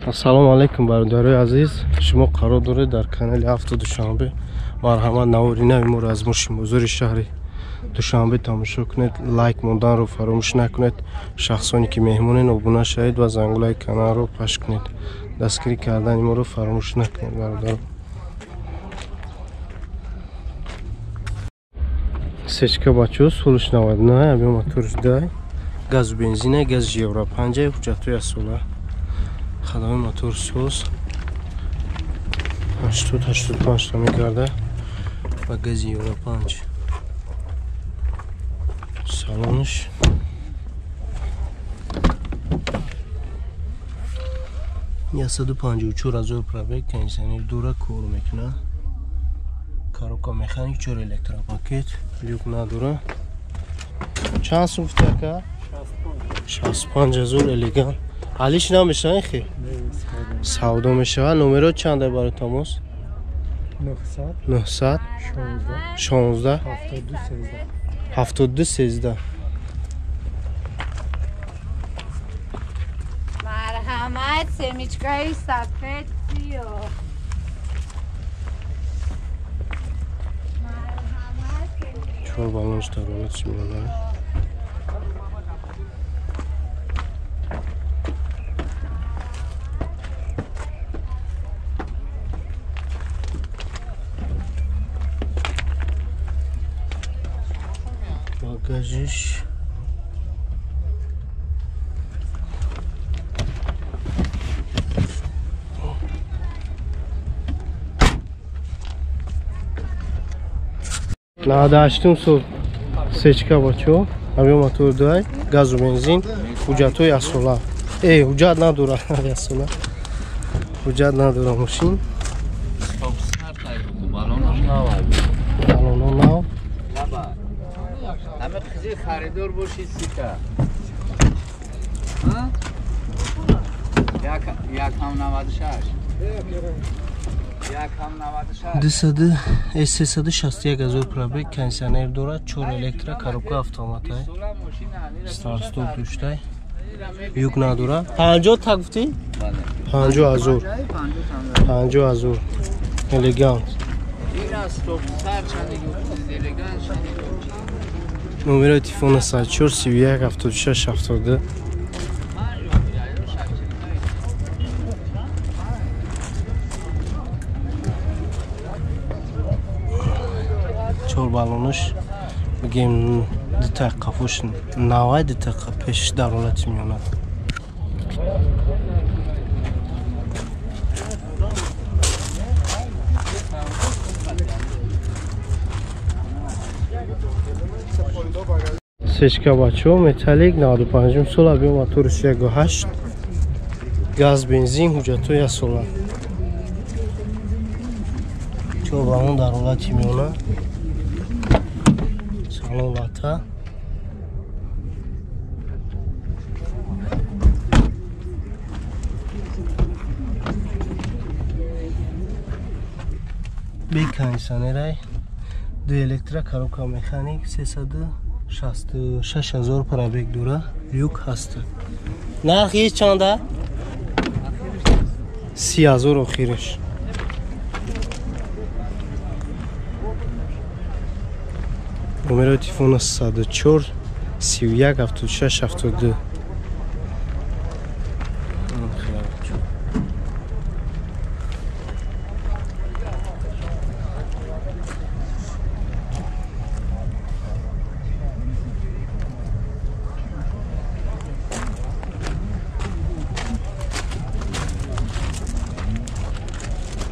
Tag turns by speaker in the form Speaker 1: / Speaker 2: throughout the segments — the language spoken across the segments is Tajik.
Speaker 1: Ассалому алайкум бародарои азиз, шумо қарор доред дар канали Авто Душанбе. Марҳамат, навори нави моро аз мошинбозори шаҳри Душанбе тамошо кунед, лайк монданро фаромӯш накунед. Шахсоне ки меҳмонен, обуна шавед ва зангулаи каналро паш кунед. Дастгирӣ кардани моро фаромӯш накунед, бародаро. Сечка бачо солиш 99, абё моторш дай, газу бензина, газ евро 5, ҳуҷҷатҳои асола. Хадами мотор соз 80-85 та мегарда ба гази евро 5. Салонш 154,000 пробег, кондиционер дура кор мекунад. Коробка механик, 4 электропакет, люк надора. Чанд сум ака? 65,000 элегант. Алиш намешавад хе? Савдо мешавад. Номеро чанд барои тамос?
Speaker 2: 900
Speaker 1: 900 16 72 13.
Speaker 3: Марҳамат, семечкаи сафед сиё.
Speaker 1: Чор балонш дар ҳолати миёна. Багажиш 98 сол сечка бачо, авио мотор дай, газу бензин, ҳуҷҷатҳои асола. Ҳуҷҷат надора, асола. Ҳуҷҷат надора мошин. Балоно нав.
Speaker 4: Ҳама қизи харидор бошед сита. Ҳа? Як ҳам 96.
Speaker 1: 361,000 пробег, кондиционер дорад, 4 электро, коробка автоматай, старт-стоп доштай, юк надорад. 50 та гуфтӣ? 50,000. 50,000. Элегант. Номерои телефона 104 31 76 72. Чор балонаш бигем дута қафош навай, дута пеш дар ҳолати миёна. Сечка бачо металлик 95 сол, абё моторш 1.8, газ бензин, ҳуҷҷатҳои асола. Чор балон дар ҳолати миёна. Салон лата. Бе кондиционерай, ду электро, коробка механик, 366,000 пробег дора, люк ҳаст. Нархи чанда? 30,000 охириш. Номерои телефона 104 31 76 72.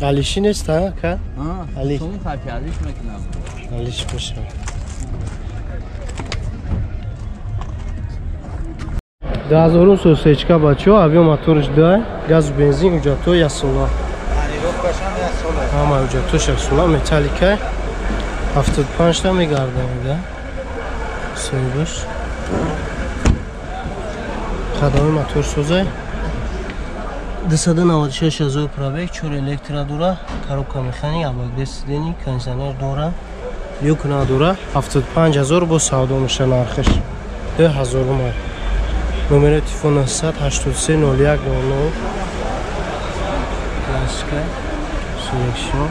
Speaker 1: Алиши нест, ака? Али. Алиш боша. 2000 сол сечка бачо, авио моторш дай, газу бензин, ҳуҷҷатҳо ясола. Ҳама ҳуҷҷатҳош ясола, металлика 75 та мегардонда. Соҳибаш. Хадами мотор созай. 296,000 пробег, 4 электро дора, коробка механик, обогрев сидений, кондиционер дора, люк надора, 75,000 бо савдо меша нархаш. 2000 рубл. Номери телефона 183 01 00. Классика. Селекшн.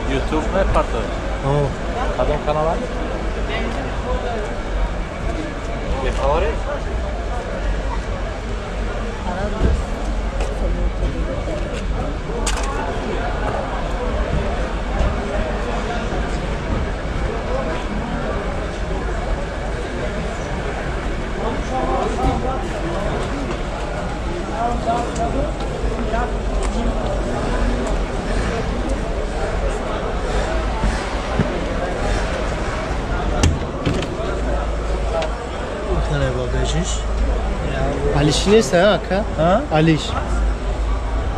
Speaker 5: YouTube мепартоед? Кадом канал? Бехабаре?
Speaker 1: Алиши нест, ака? Алиш.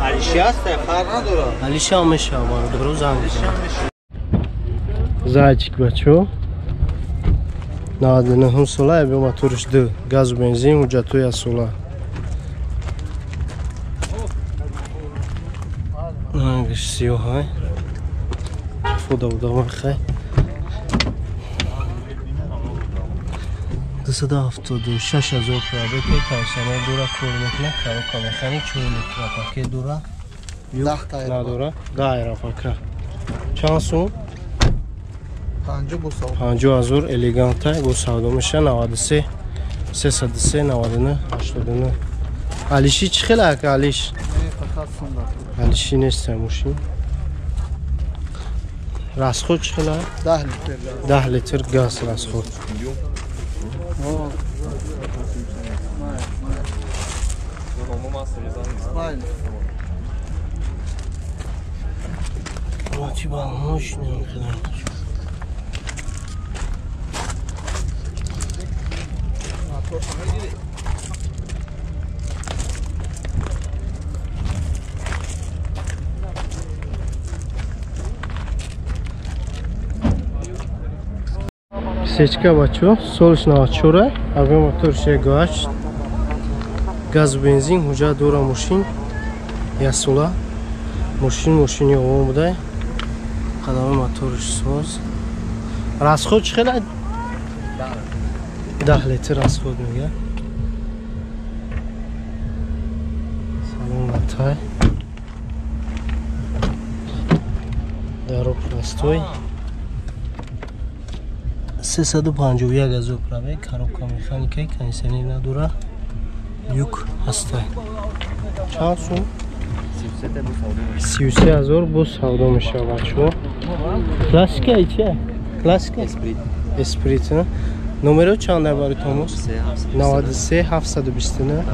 Speaker 4: Алиши аст, фарқ надорад.
Speaker 1: Алиши ҳам мешавад, бародаро занг бизанед. Зайчик бачо. 99 сола, объем моториш 2, газу бензин, ҳуҷҷатҳои 1 сола. Рангаш сиёҳ ай. Фода буда махай. 276 ҳазор пробег, кондиционер дора, кор мекунад, коробка механик, 4 литра пакет дора. Надора, 10 аэропака. Чанд сум? 50 ҳазор элеганта, бо савдо меша 93 303 99 89. Алиши чӣ хел ака Алиш? Алиши нест мошин. Расход чӣ хел?
Speaker 2: 10 литр.
Speaker 1: 10 литр газ расход. Сечка бачо, солиш 94, объем моториш 1.8, газ бензин, ҳуҷҷат дора мошин, 1 сола. Мошин мошини овон будай. Қадами моториш соз. Расход чӣ хел? 10 литр расход мега. Салон латай. Даро простой. 351 ҳазор пробег, коробка механика, кондиционер надора, люк ҳастай. Чанд сум? 33 ҳазор боз савдо мешавад бачаҳо. Классика чи? Классика? Эсприт. Номеро чанд барои томос? 93 729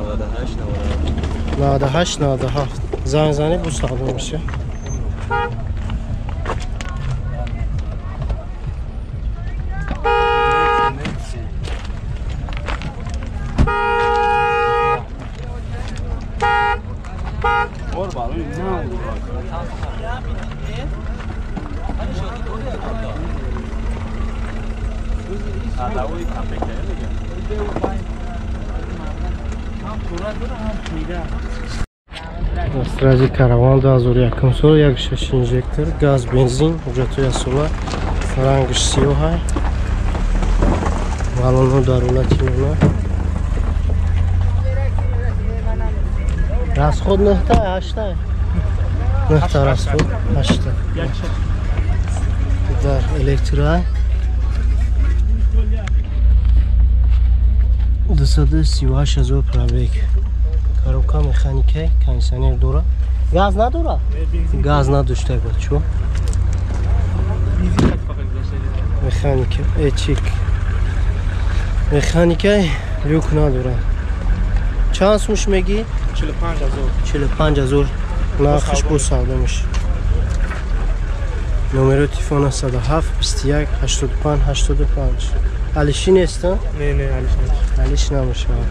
Speaker 1: 98 97. Занг занед, боз савдо мешавад. Стражи караван 2001 сол, 1.6 инжектор, газ, бензин, ҳуҷҷатҳои 1 сола, рангаш сиёҳ ай. Балонҳо дар ҳолати миёна. Расход 9 та, 8 та. 9 та расход, 8 та. Дар электро 238 ҳазор пробег. Коробка механика, кондиционер дора. Газ надора? Газ надошта бачо. Механика, эчик. Механика люк надора. Чанд сумш меги?
Speaker 2: 45 ҳазор.
Speaker 1: 45 ҳазор. Нархш бо савдо мешавад. Номеро телефона 107 21 85 85. Алиши нест?
Speaker 2: Не, не, Алиш нест.
Speaker 1: Алиш намешавад.